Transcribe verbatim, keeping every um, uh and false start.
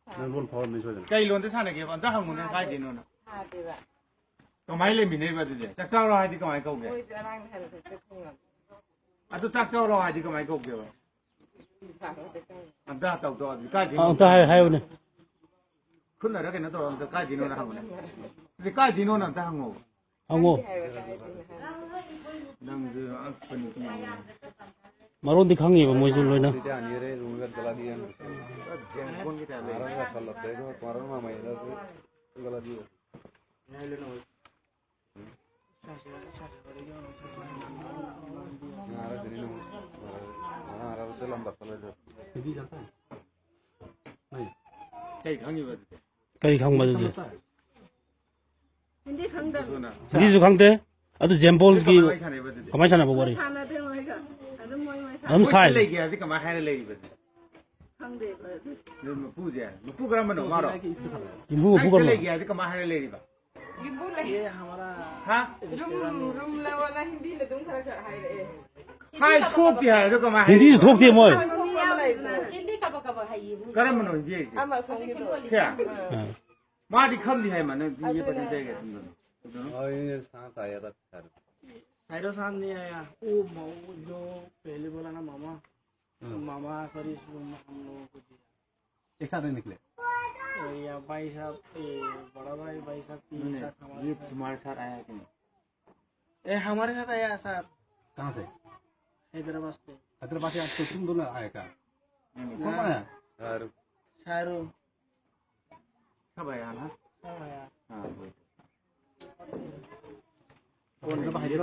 ꯅꯪ ꯂꯣꯟ ꯐꯥꯎꯔꯝꯅꯤ ꯁꯣꯏꯗꯅ꯫ ꯀꯩ ꯂꯣꯟꯗ ꯁꯥꯟꯅꯒꯦꯕ? ꯑꯝꯇ ꯍꯪꯉꯨꯅꯦ, ꯀꯥꯏꯗꯩꯅꯣꯅ꯫ ꯊꯥꯗꯦꯕ꯫ ꯀꯃꯥꯏꯅ ꯂꯩꯃꯤꯟꯅꯩꯕ ꯑꯗꯨꯗꯤ? ꯆꯥꯛ ꯆꯥꯎꯔꯣ ꯍꯥꯏꯗꯤ ꯀꯃꯥꯏꯅ ꯀꯧꯒꯦ? ꯃꯣꯏꯁꯨ ꯑꯉꯥꯡꯅ ꯍꯥꯏꯕ ꯈꯛꯇ ꯈꯪꯉꯝꯃꯤ꯫ ꯑꯗꯨ ꯆꯥꯛ ꯆꯥꯎꯔꯣ ꯍꯥꯏꯗꯤ ꯀꯃꯥꯏꯅ ꯀꯧꯒꯦꯕ? ꯆꯥꯕꯗ ꯈꯪꯉꯤ꯫ ꯑꯝꯇ ꯇꯧꯗꯣ, ꯑꯗꯨꯗꯤ ꯀꯥꯏꯗꯩꯅꯣ? ꯑꯝꯇ ꯍꯥꯏ-, ꯍꯥꯏꯌꯨꯅꯦ꯫ ꯈꯨꯠꯅꯔ ꯀꯩꯅꯣ ꯇꯧꯔ ꯑꯝꯇ ꯀꯥꯏꯗꯩꯅꯣꯅ ꯍꯪꯉꯨꯅꯦ꯫ ꯑꯗꯨꯗꯤ ꯀꯥꯏꯗꯩꯅꯣꯅ ꯑꯝꯇ ꯍꯪꯉꯣꯕ꯫ ꯍꯪꯉꯣ꯫ ꯈꯪꯗꯦ ꯍꯥꯏꯕ ꯀꯥꯏꯗꯩꯅꯣ ꯍꯥꯏꯕ꯫ ꯅꯪꯁꯨ ꯑꯉꯛꯄꯅꯤ ꯀꯩꯅꯣ꯫ ꯃꯔꯣꯟꯗꯤ ꯈꯪꯉꯤꯕ ꯃꯣꯏꯁꯨ ꯂꯣꯏꯅ꯫ ꯖꯦꯡꯀꯣꯟꯒꯤ ꯇꯥꯏꯞ ꯂꯩ꯫ ꯀꯩ ꯈꯪꯉꯤꯕ ꯑꯗꯨꯗꯤ? ꯀꯔꯤ ꯈꯪꯕ ꯑꯗꯨꯗꯤ? ꯍꯤꯟꯗꯤ ꯈꯪꯗꯕ꯫ ꯍꯤꯟꯗꯤꯁꯨ ꯈꯪꯗꯦ꯫ ꯑꯗꯨ ꯖꯦꯝꯕꯣꯜꯁꯀꯤ ꯀꯃꯥꯏ ꯁꯥꯟꯅꯩꯕ ꯑꯗꯨꯗꯤ? ꯀꯃꯥꯏ ꯁꯥꯟꯅꯕ ꯋꯥꯔꯤ? ꯁꯥꯟꯅꯗꯦ ꯃꯣꯏꯒ꯫ ꯑꯗꯨꯝ ꯃꯣꯏ ꯃꯣꯏ ꯑꯗꯨꯝ ꯁꯥꯟꯅꯩ꯫ ꯁꯥꯏ꯫ ꯂꯩꯒꯦ ꯍꯥꯏꯕꯗꯤ ꯀꯃꯥꯏ ꯍꯥꯏꯔ ꯂꯩꯔꯤꯕ ꯑꯗꯨꯗꯤ? ꯈꯪꯗꯦꯕ ꯑꯗꯨ꯫ ꯑꯗꯨ ꯃꯄꯨꯁꯦ, ꯃꯄꯨ ꯀꯔꯝꯕꯅꯣ? ꯃꯥꯔꯣ? ꯌꯨꯝꯕꯨ ꯃꯄꯨ ꯁꯥꯏꯁꯇ ꯀꯔꯝꯕꯅꯣ? ꯂꯩꯒꯦ ꯍꯥꯏꯕꯗꯤ ꯀꯃꯥꯏ ꯍꯥꯏꯔ ꯂꯩꯔꯤꯕ? ꯌꯨꯝꯕꯨ ꯂꯩ꯫ ꯍꯥ? ꯔꯨꯝ, ꯔꯨꯝ ꯂꯧꯑꯣꯅ ꯍꯤꯟꯗꯤꯗ ꯑꯗꯨꯝ ꯈꯔ ꯈꯔ ꯍꯥꯏꯔꯛꯑꯦ꯫ ꯍꯥꯏ ꯊꯣꯛꯇꯦ ꯍꯥꯏ, ꯑꯗꯨ ꯀꯃꯥꯏ ꯍꯥꯏꯔꯤꯕ? ꯍꯤꯟꯗꯤꯁꯨ ꯊꯣꯛꯇꯦ ꯃꯣꯏ꯫ ꯍꯤꯟꯗꯤ ꯀꯕꯛ ꯀꯕꯛ ꯍꯩꯌꯦ꯫ ꯀꯔꯝꯕꯅꯣ ꯍꯤꯟꯗꯤ ꯍꯩꯁꯦ? ꯑꯃ ꯑꯁꯣꯝꯒꯤꯗꯣ꯫ ꯁꯦ? ꯑꯥ꯫ ꯃꯥꯗꯤ ꯈꯪꯗꯦ ꯍꯥꯏ, ꯃꯥ ꯅꯪ ꯌꯦꯛꯄ ꯑꯗꯨꯅꯦ꯫ ꯅꯠꯇꯦ ꯍꯥꯏꯒꯦ ꯑꯗꯨꯝ꯫ हाँ, ये साथ आया था सर। साइडो साथ नहीं आया। वो मऊ-, जो पहले बोला ना मामा, तो हम्म। मामा सर इस रूम में हम लोगों को दिया। एक साथ नहीं निकले? तो या भाई साहब, ये बड़ा भाई, भाई साहब के नहीं, साथ हमारे ये साथ। तुम्हारे साथ आया है कि नहीं? ये हमारे साथ आया सर। कहाँ से? हैदराबाद से। हैदराबाद से आज तो तुम दोनों आए क्या? नहीं, नहीं। कौन कौन आया? शाहरुख। शाहरुख। सब आया ना? सब आया। हाँ, वही। कौन है?